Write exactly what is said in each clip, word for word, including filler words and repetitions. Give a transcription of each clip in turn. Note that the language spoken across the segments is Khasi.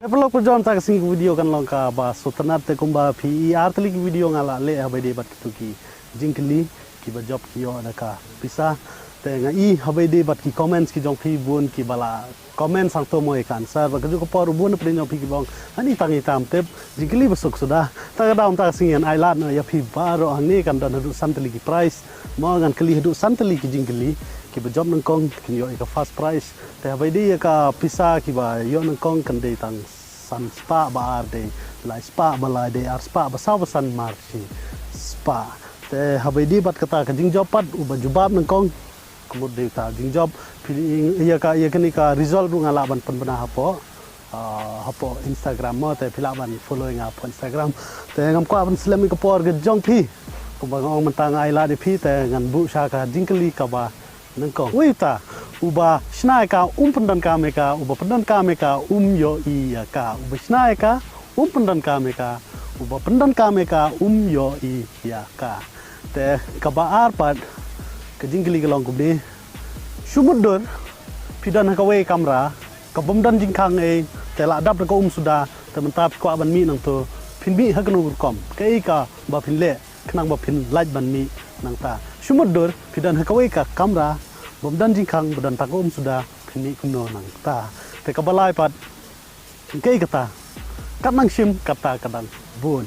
Paralok parajor, mynta ka sngi ka video kan long kaba sngewtynnat, te kumba phi i, ar tylli ki video nga la leh ha ba ïadei bad kito ki jingkylli kiba jop ki ïoh da ka pisa. Te nga i ha ba ïadei bad ki comments ki jong phi, bun kiba la comment sangto mo ïa ka answer, bad kajuh ka por bun na pdeng jong phi kiba ong, ani tang ïa tam tip, jingkylli ba suk suda. Te ka daw mynta ka sngi ngan ailad noh ïa phi baroh. Hangne kan don haduh san tylli ki prize mo, ngan kylli haduh san tylli ki jingkylli. Kiba jop nyngkong kin ïoh ïa ka first prize. Te ha ba ïadei ïa ka pisa, kiba ïoh nyngkong kan dei tang san spah, ba ar dei lai spah, ba lai dei ar spah, ba saw ba san mar shi spah. Te ha ba ïadei bad kata ka jingjop pat, uba jubab nyngkong, ka mut dei uta u jingjop. Phi, ïa ka, ïa kane ka result ruh nga lah ban pynbna hapoh, ah, hapoh Instagram mo, te phi lah ban follow ïa nga hapoh Instagram. Te ngam kwah ban slem ïa ka por ka jong phi. Kumba nga ong, mynta nga ailad ïa phi, te ngan buh sha ka jingkylli kaba nyngkong. Uei uta uba shna ïa ka um pyndonkam ïa ka, uba pyndonkam ïa ka um ïohi ïa ka. Uba shna ïa ka um pyndonkam ïa ka, uba pyndonkam ïa ka um ïohi ïa ka. Te kaba ar pat, ka jingkylli ka long kumne. Shu mutdur, phi don ha kawei ka kamra kabym don jingkhang ei, te la dap da ka um suda, te mynta phi kwah ban mih nangto, phin mih ha kano ka rukom? Kaei kaba phin leh khnang ba phin lait ban mih nangta? Shu mutdur, phi don ha kawei ka kamra bym don jingkhang, ba don tang ka um suda, phin mih kumno nangta? Te kaba lai pat, kaei kata? Kat nang shim, kata ka dang bun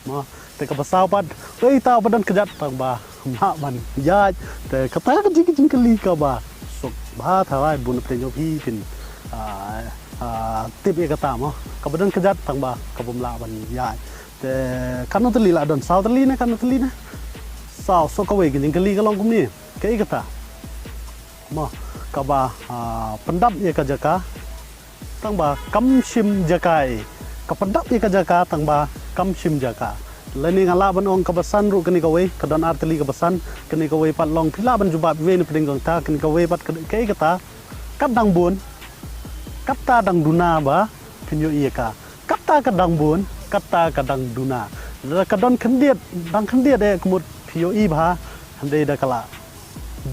mo. Te kaba saw pat, uei uta uba don kjat tang ba ym lah ban ïaid? Te kata ka jing, ka jingkylli kaba suk bha tharai, bun na pdeng jong phi phin, ah, ah, tip ïa kata mo. Kaba don kjat tang ba ka bym lah ban ïaid. Te katno tylli la don? Saw tylli ne, katno tylli ne? Saw. So kawei ka jingkylli ka long kumne. Kaei kata mo, kaba, ah, pyndap ïa ka jaka tang ba kam shim jaka ei? Ka pyndap ïa ka jaka tang ba kam shim jaka. Lane nga lah ban ong kaba san ruh, kane kawei, ka don ar tylli, kaba san, kane kawei pat long, phi lah ban jubab iwei na pdeng jong kata, kane kawei pat, ka, kaei kata? Kat dang bun, kata dang duna ba phin ïohi ïa ka. Kata ka dang bun, kata ka dang duna. Lada ka don khyndiat, dang khyndiat eh, ka mut phi ïohi bha, hynrei da ka la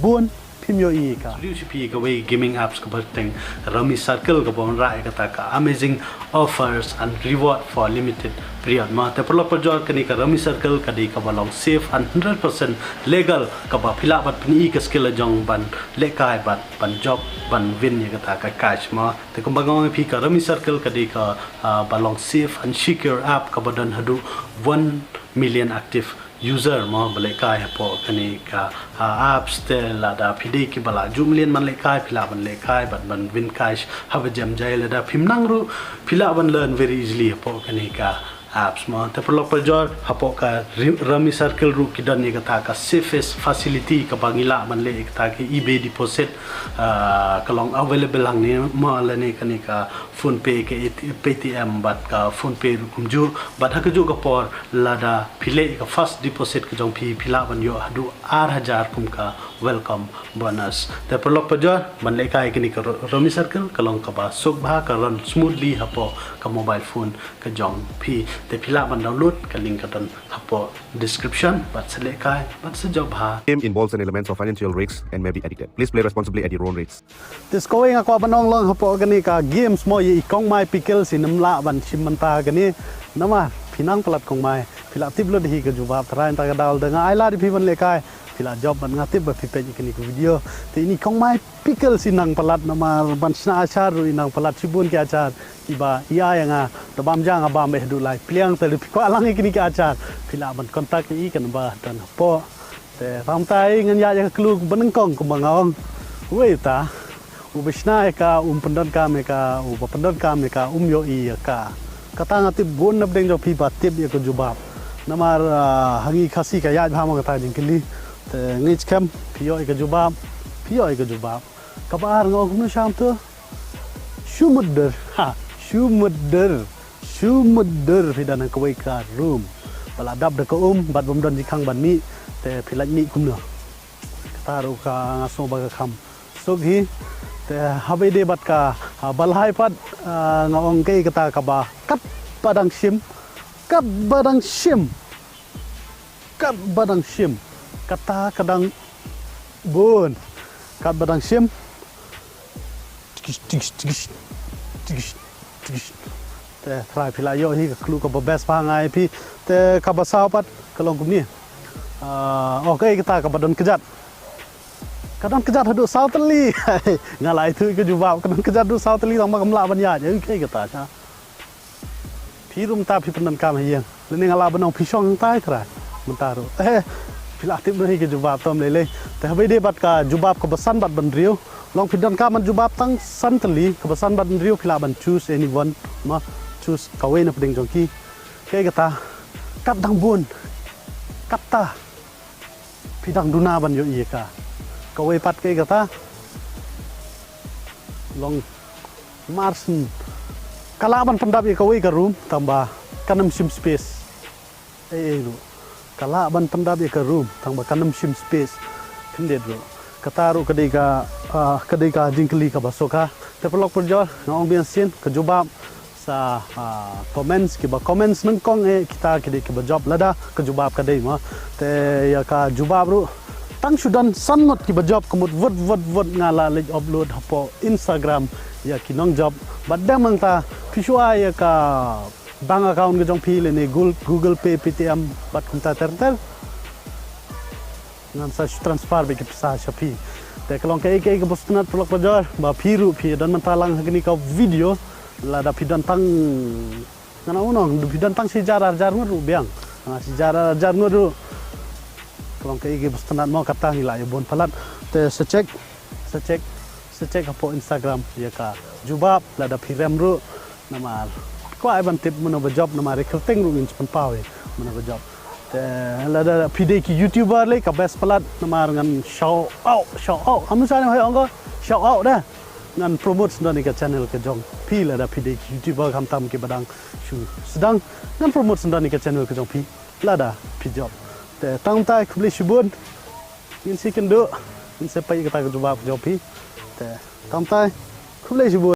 bun, phim ïohi ïa ka. Shu phi kawei gaming apps kaba kyrteng Rummy Circle, kaba wanrah ïa kata ka amazing offers and reward for limited period mo. Te paralok parajor, kane ka Rummy Circle ka dei kaba long safe and hundred percent legal, kaba phi lah ban pyni ka skill jong phi ban lehkai bad ban jop ban win ïa kata ka cash mo. Te kumba nga ong ïa phi, ka Rummy Circle ka dei ka, ah, ba long safe and secure app kaba don haduh one million active user mo ba lehkai hapoh kane ka, ah, apps. Te lada phi dei kiba la ju million ban lehkai, phi lah ban lehkai bad ban win cash haba jem jai. Lada phim nang ruh, phi lah ban learn very easily hapoh kane ka apps mo. Te paralok parajor, hapoh ka Ri-, Rummy Circle ruh ki don ïa kata ka safest facility kaba ngi lah ban leh ïa kata ka eBay deposit, ah, ka long available hangne mo, lane kane ka PhonePe, ka A T-, Paytm bad ka PhonePe ruh kumjuh. Bad ha kajuh ka por, lada phi leh ïa ka first deposit ka jong phi, phi lah ban ïoh haduh ar hajar kum ka welcome bonus. Te paralok parajor, ban lehkai ïa kane ka Ru-, Rummy Circle ka long kaba suk bha, ka run smoothly hapoh ka mobile phone ka jong phi. Te phi lah ban download, ka link ka don hapoh description, bad sa lehkai bad sa jop bha. Game involves an element of financial risks and may be addictive. Please play responsibly at your own risk. Te sa kawei nga kwah ban ong lang hapoh kane ka games mo, ïa i Kong Mai Pickles, ym lah ban shim mynta kane. Namar phi nang palat Kong Mai, phi lah tip lut hi ka jubab. Tharai mynta ka daw lada nga ailad ïa phi ban lehkai, phi lah jop, bad nga tip ba phi peit ïa kane ka video. Te ine i Kong Mai Pickles i nang palat, namar ban shna achar ruh i nang palat. Shibun ki achar kiba i ai ïa nga, da bam ja nga bam beit haduh lai pliang. Te lada phi kwah lang ïa kine ki achar, phi lah ban contact ïa i, ka number don hapoh. Te tang mynta ngan ïaid ïa ka clue ba nyngkong, kumba nga ong. Uei uta uba shna ïa ka um pyndonkam ïa ka, uba pyndonkam ïa ka um ïohi ïa ka? Kata nga tip bun na pdeng jong phi ba tip ïa ka jubab. Namar, ah, ha ngi Khasi ka ïaid bha mo kata ka jingkylli. Te ngeit skhem phi ïoh ïa ka jubab, phi ïoh ïa ka jubab. Kaba ar nga ong kumno sham to? Shu mutdur. Ha, shu mutdur. Shu mutdur, phi don ha kawei ka room ba la dap da ka um bad bym don jingkhang ban mih. Te phi lait mih kumno? Kata ruh ka nga sngew ba ka kham suk hi. Te ha ba ïadei bad ka, ah, ba lai pat, ah, nga ong kaei kata kaba katba dang shim, katba dang shim, katba dang shim, kata ka dang bun. Katba dang shim. Tikish, tikish, tikish, tikish, tikish. Te trai phi la ïoh hi ka clue kaba best bha nga ai phi. Te kaba saw pat ka long kumne. Ah, oh, kaei kata kaba don kjat. Ka don kjat haduh saw tylli. Nga la ïathuh ka jubab, ka don kjat haduh saw tylli tang ba kam lah ban ïaid. Ïa kaei kata sha. Phi ruh mynta phi pyndonkam ha ïing. Lane nga lah ban ong phi shong hangtai trai. Mynta ruh. Eh, phi la tip noh hi ka jubab, tam lei lei. Te haba ïadei bad ka jubab kaba san bad ban hynriew. Long phi donkam ban jubab tang san tylli, kaba san bad hynriew phi lah ban choose anyone. Ma, choose kawei na pdeng jong ki. Kaei kata. Kat dang bun. Katta. Phi dang duna ban ïohi ïa ka. Kawei pat kaei kata. Long marsn. Ka lah ban pyndap ïa kawei ka room, tang ba kan ym shim space. Ei, ei ruh. Ka lah ban pyndap ïa ka room, tang ba kan ym shim space. Khyndiat ruh. Kata ruh ka dei ka, ah, ka dei ka jingkylli kaba suk ha. Te paralok parajor, nga ong biang sien, ka jubab sa, ah, comments, kiba comments nyngkong eh, kita ki dei kiba jop lada ka jubab ka dei mo. Te ïa ka jubab ruh. Tang shu don san ngut kiba jop, ka mut vote, vote, vote, nga la leit upload hapoh Instagram ïa ki nongjop. Bad dang mynta phi shu ai ïa ka bank account ka jong phi lane Google, Google Pay, Paytm, bad kumta ter ter. Ngan sa shu transfer beit ki pisa sha phi. Te ka long kaei kaei kaba sngewtynnat paralok parajor, ba phi ruh phi don mynta lang ha kane ka video, lada phi don tang, ngan ong nong, phi don tang shi hajar ar hajar ngut ruh biang. Ah, shi hajar ar hajar ngut ruh. Ka long kaei kaei kaba sngewtynnat mo, kata ngi la ïa bun palat. Te sa check, sa check, sa check hapoh Instagram ïa ka jubab, lada phi rem ruh. Namar kwah ai ban tip mano ba jop, namar ïa kyrteng ruh ngin sa pynpaw ïa mano ba jop. Te lada phi dei ki YouTuber lei ka best palat, namar ngan shout out, shout out. Am sa ne hai ong ko shout out da. Ngan promote sdang ïa ka channel ka jong phi lada phi dei ki YouTuber, khamtam kiba dang shu sdang. Ngan promote sdang ïa ka channel ka jong phi lada phi jop. Te tang tai, khublei shibun. Ngin sa ïakynduh, ngin sa peit ïa kata ka jubab ka jong phi. Te tang tai, khublei shibun.